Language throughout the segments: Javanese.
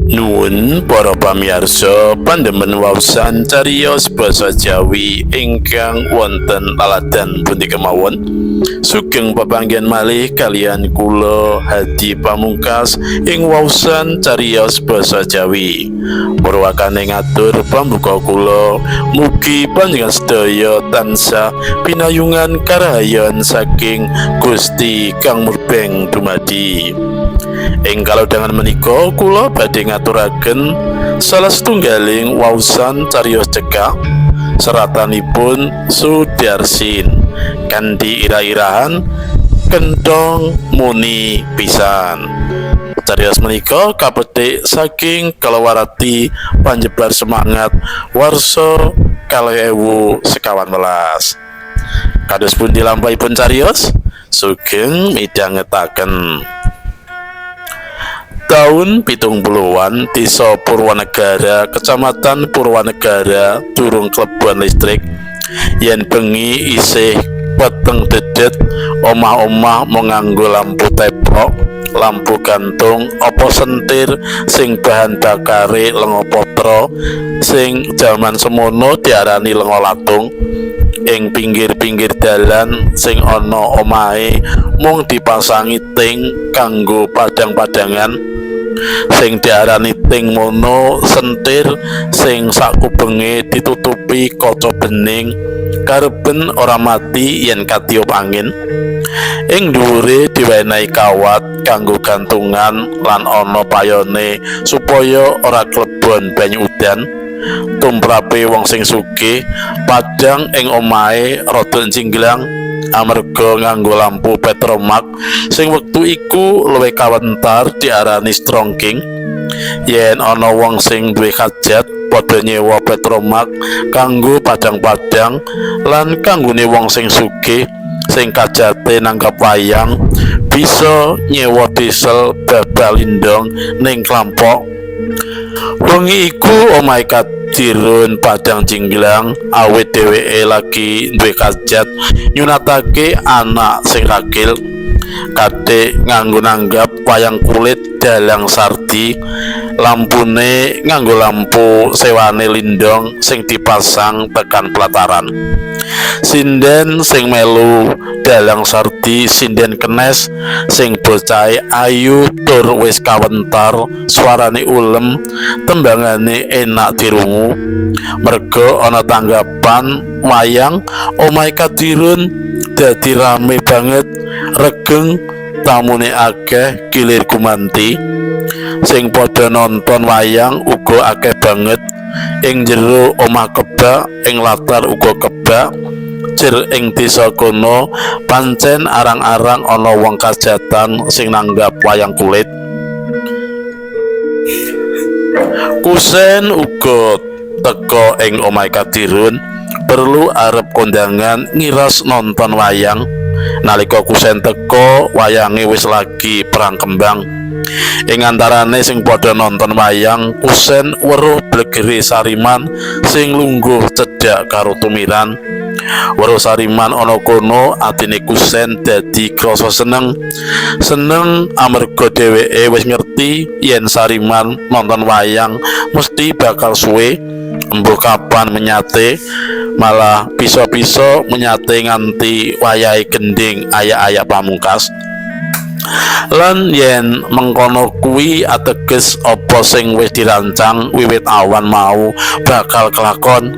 Nuwun para pamirsa pandemen waosan cariyos basa Jawi ingkang wonten laladan pundi kemawon. Sugeng pepanggihan malih kaliyan kula Hadi Pamungkas ing waosan cariyos basa Jawi. Purwakane ngatur pambuka kula, mugi panjenengan sedaya tansah pinayungan karahayon saking Gusti Kang Murbeng dumadi. Ing kalodhangan menika kula badhe ngaturaken salah setunggaling waosan cariyos cekak seratanipun Sudarsin kanthi irah-irahan Kenthong Muni Pisan. Cariyos menika kapetik saking kalawarati Panjebar Semangat warsa 2019. Kados pundi lampahipun cariyos? Sugeng midhangetaken. Taun 70-an, Desa Purwanegara, Kecamatan Purwanegara, durung klebon listrik. Yen bengi isih peteng dedet, omah-omah mung nganggo lampu teplok, lampu gantung apa sentir sing bahan bakare lenga patra, sing jaman semono diarani lenga latung. Ing pinggir-pinggir dalan sing ana omahe mung dipasangi ting kanggo padhang-padhangan. Sing diarani ting mono sentir sing sakubenge ditutupi kaca bening kareben ora mati yen katiup angin. Ing dhuwure diwenehi kawat kanggo gantungan lan ana payone supaya ora klebon banyu udan. Tumrape wong sing sugih, padhang ing omahe rada njinglang amarga nganggo lampu petromak sing wektu iku luwih kawentar diarani Strong King. Yen ana wong sing duwe hajat padha nyewa petromak kanggo padhang-padhang, lan kanggone wong sing sugih sing kajate nanggap wayang bisa nyewa diesel babah lindong ning klampok. Wengi iku omahe Kadirun padhang jinglang awit dheweke lagi duwe kajat nyunatake anak sing ragil. Kadek nganggo nanggap wayang kulit dalang Sardi, lampune nganggo lampu sewane lindong sing dipasang tekan pelataran. Sinden sing melu dalang Sardi sinden kenes sing bocahe ayu tur wis kawentar, suarane ulem, tembangane enak dirungu. Merga ana tanggapan wayang, omahe Kadirun dadi rame banget, regeng, tamune akeh kilir gumanti. Sing padha nonton wayang uga akeh banget. Ing jero omah kebak, ing latar uga kebak. Jer ing desa kono pancen arang-arang ana wong kajatan sing nanggap wayang kulit. Kusen uga teka ing omahe Kadirun perlu arep kondangan ngiras nonton wayang. Nalika Kusen teka, wayange wis lagi perang kembang. Ing antarane sing padha nonton wayang, Kusen weruh blegere Sariman sing lungguh cedhak karo Tumiran. Weruh Sariman ana kono, atine Kusen dadi krasa seneng. Seneng amarga dheweke wis ngerti yen Sariman nonton wayang mesti bakal suwe, embuh kapan menyate, malah bisa-bisa menyate nganti wayahe gending ayak-ayak pamungkas. Lan yen mengkono kuwi ateges apa sing wis dirancang wiwit awan mau bakal kelakon.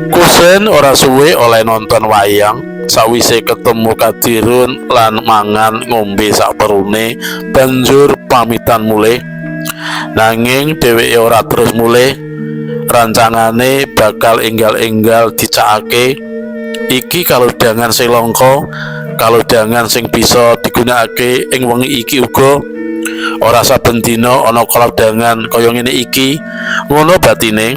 Kusen ora suwe oleh nonton wayang. Sawise ketemu Kadirun lan mangan ngombe saperune, banjur pamitan mulih. Nanging dheweke ora terus mulih. Rancangane bakal enggal-enggal dicakake. Iki kalodhangan sing langka, kalodhangan sing bisa digunakake ing wengi iki uga. Ora saben dina ana kalodhangan kaya ngene iki, ngono batine.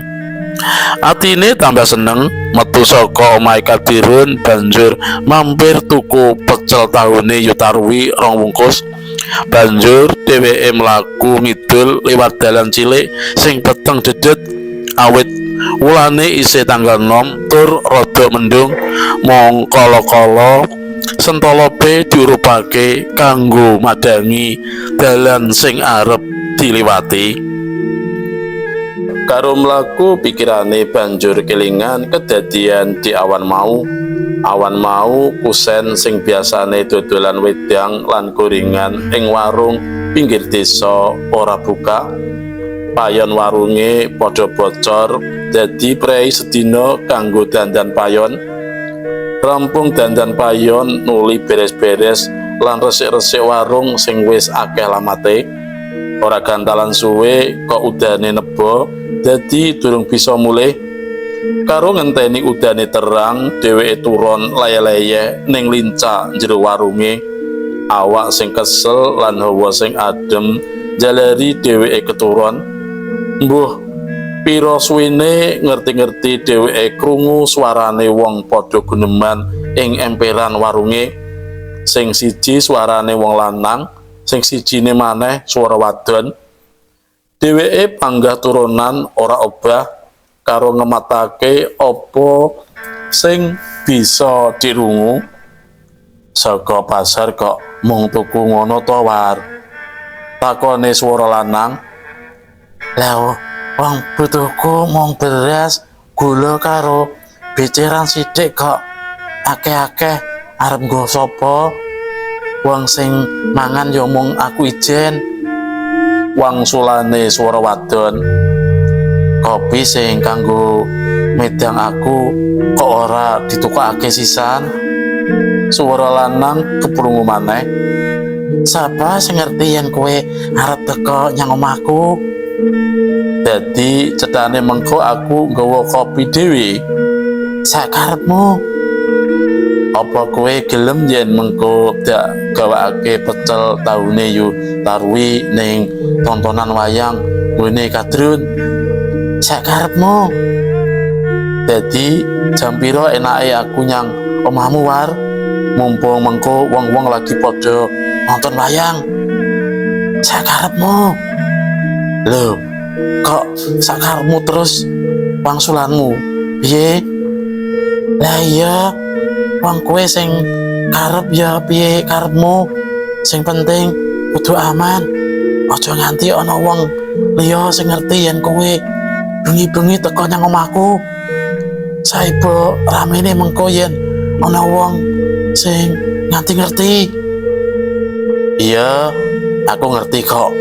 Atine tambah seneng, metu saka omahe Kadirun banjur mampir tuku pecel tahune Yutarwi 2 bungkus. Banjur dheweke mlaku ngidul liwat dalan cilik sing peteng dedet awit wulane isih tanggal 6 tur rada mendung. Mung kala-kala sentolope diurupake kanggo madhangi dalan sing arep diliwati. Karo mlaku, pikirane banjur kelingan kedadian di awan mau. Awan mau, Kusen sing biasane dodolan wedang lan gorengan ing warung pinggir desa ora buka. Payon warunge padha bocor, dadi prei sedina kanggo dandan payon. Rampung dandan payon, nuli beres-beres lan resik-resik warung sing wis akeh lamate. Ora gantalan suwe kok udane neba, dadi durung bisa mulih. Karo ngenteni udane terang, dheweke turon leye-leye ning lincak jero warunge. Awak sing kesel lan hawa sing adem jalari dheweke keturon. Mbuh pira suwene, ngerti-ngerti dheweke krungu suarane wong padha guneman ing emperan warunge. Sing siji suarane wong lanang, sing sijine maneh swara wadon. Dheweke panggah turonan ora obah karo ngematake apa sing bisa dirungu. "Saka pasar kok mung tuku ngono to, War?" takone swara lanang. "Lah, wong butuhku mung beras, gula karo beceran sithik kok. Akeh-akeh arep nggo sapa? Wong sing mangan ya mung aku ijen," wangsulane swara wadon. "Kopi sing kanggo medang aku kok ora ditukokake sisan?" Suara lanang keprungu maneh. "Sapa sing ngerti yen kowe arep teko nyang omahku? Dadi cethane mengko aku nggawa kopi dhewe?" "Sakarepmu." "Apa kowe gelem yen mengko dak gawakake pecel tahune Yu Tarwi ning tontonan wayang nggone Kadrun?" "Sakarepmu." "Dadi jam piro enake aku nyang omahmu, War? Mumpung mengko wong-wong lagi padha nonton wayang." "Sakarepmu." "Lho, kok sakarepmu terus wangsulanmu piye?" "Lah iya, wong kowe sing karep ya piye karepmu. Sing penting kudu aman. Aja nganti ana wong liya sing ngerti yen kowe bengi-bengi teko nyang omahku. Saibo ramene mengko yen ana wong sing nganti ngerti." "Iya, aku ngerti kok."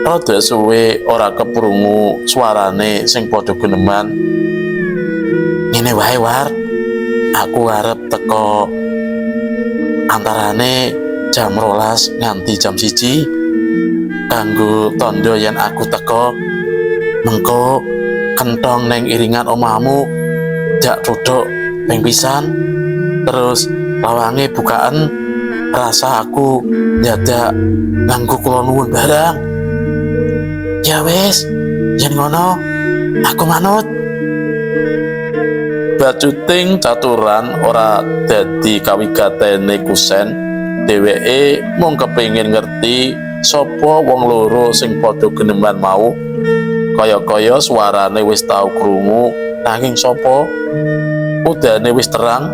Rada suwe ora keprungu suarane sing padha guneman. "Ngene wae, War. Aku arep teko antarane jam 12 nganti jam 1. Kanggo tondo yen aku teko, mengko kentong neng iringan omahmu jak duduk ping pisan, terus lawange bukaan. Rasah aku ndadak nganggo kula nuwun barang." "Ya wis, yen ngono aku manut." Bacuting caturan ora dadi kawigatene Kusen. Dheweke mung kepengin ngerti sapa wong loro sing padha guneman mau. Kaya-kaya suarane wis tau krungu, nanging sapa? Udane wis terang.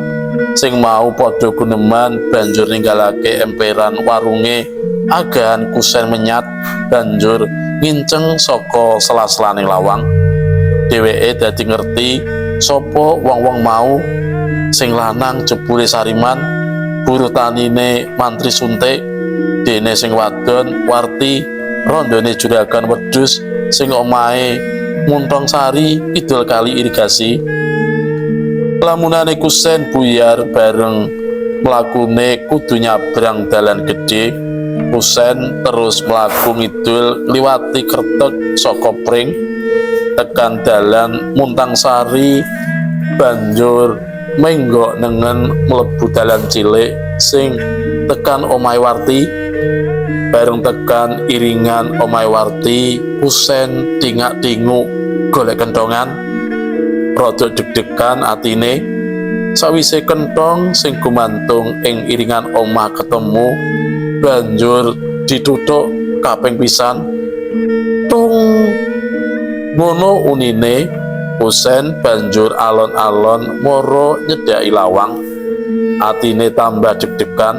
Sing mau padha guneman banjur ninggalake emperan warunge. Agahan Kusen menyat banjur nginceng saka sela-selaning lawang. Dheweke dadi ngerti sapa wong-wong mau. Sing lanang jebule Sariman, buruh tanine Mantri Suntik, dene sing wadon Warti, rondone juragan wedhus sing omahe Muntong Sari kidul kali irigasi. Lamunane Kusen buyar bareng mlakune kudu nyabrang dalan gedhe. Kusen terus mlaku ngidul liwati kertek saka pring, tekan dalan Muntang Sari, banjur menggok nengen mlebu dalan cilik sing tekan omahe Warti. Bareng tekan iringan omahe Warti, Kusen dingak-dinguk golek kentongan. Rada deg-degan atine. Sawise kentong sing gumantung ing iringan omah ketemu, banjur ditutuk kaping pisan. "Tung," ngono unine. Kusen banjur alon-alon mara nyedhaki lawang. Atine tambah deg-degan,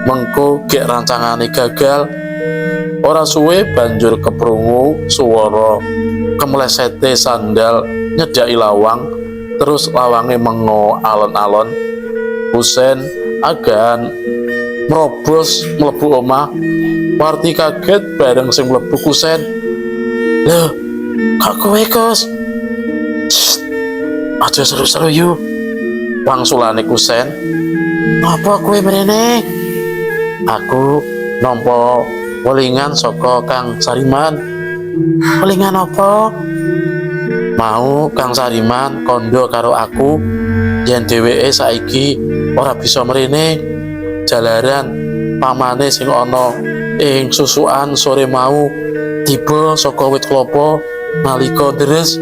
mengko gek rancangane gagal. Ora suwe banjur keprungu suwara kemlesete sandal nyedaki lawang, terus lawange mengo alon-alon. Kusen agan merobos mlebu omah. Warti kaget bareng sing mlebu Kusen. "Lho, kok kowe, Kus?" "Shh, aja seru-seru, Yu," wangsulane Kusen. "Ngapa kowe mrene?" "Aku nampa welingan saka Kang Sariman." "Welingan apa?" "Mau Kang Sariman kondo karo aku yen dheweke saiki ora bisa mrene jalaran pamane sing ana ing susukan sore mau tiba saka wit klopo nalika deres.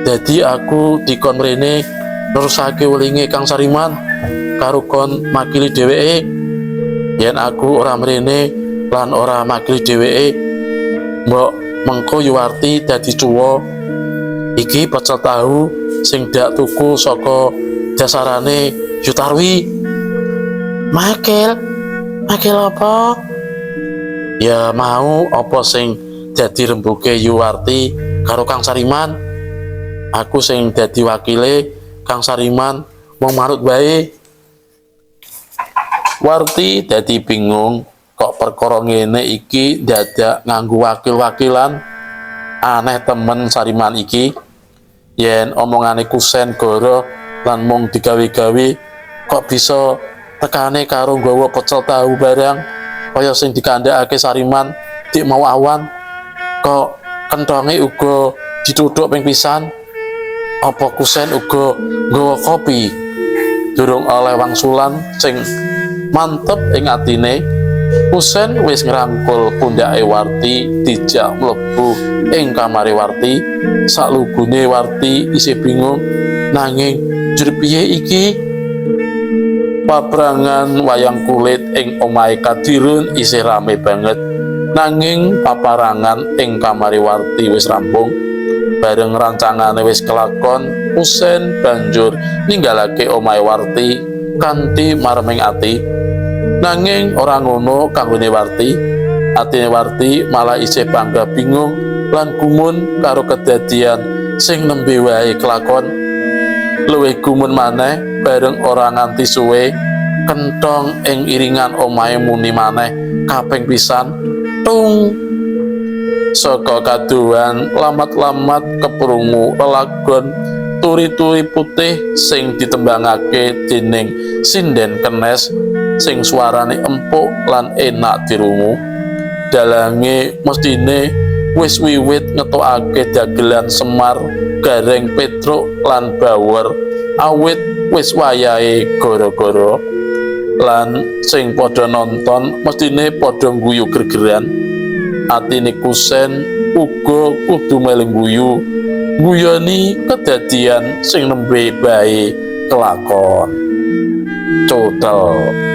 Dadi aku dikon mrene nerusake welinge Kang Sariman karo kon makili dheweke. Yen aku ora mrene lan ora makili dheweke, mbok mengko Yuwarti dadi cuwa. Iki pecel tahu sing dak tuku saka dasarane Yutarwi." "Makil? Makil apa?" "Ya mau apa sing dadi rembuke Yuwarti karo Kang Sariman. Aku sing dadi wakile Kang Sariman mung manut wae." Warti dadi bingung, kok perkara ngene iki dadak nganggo wakil-wakilan. Aneh temen Sariman iki. Yen omongane Kusen goro lan mung digawe-gawe, kok bisa tekane karo nggawa pecel tahu barang kaya sing dikandhakake Sariman dik mau awan? Kok kentonge uga dituthuk ping pisan? Apa Kusen uga nggawa kopi? Durung oleh wangsulan sing mantep ing atine, Kusen wis ngrangkul pundhake Warti dijak mlebu ing kamare Warti. Saklugune Warti isih bingung, nanging jur piye iki? Paprangan wayang kulit ing omahe Kadirun isih rame banget, nanging paparangan ing kamare Warti wis rampung. Bareng rancangane wis kelakon, Kusen banjur ninggalake omahe Warti kanthi mareming ati. Nanging ora ngono kanggone Warti. Atine Warti malah isih bangga bingung lan gumun karo kedadian sing nembe wae kelakon. Luwih gumun maneh bareng ora nganti suwe kenthong ing iringan omahe muni maneh kaping pisan, tung. Saka kadohan lamat-lamat keprungu lelagon Turi-turi Putih sing ditembangake dening sinden kenes sing suarane empuk lan enak dirungu. Dalange mestine wis wiwit ngetokake dagelan Semar, Gareng, Petruk lan Bawor, awit wis wayahe goro-goro. Lan sing padha nonton mestine padha guyu gregeran. Atine Kusen uga kudu melu guyu, guyoni kedadian sing nembe bae kelakon. Total.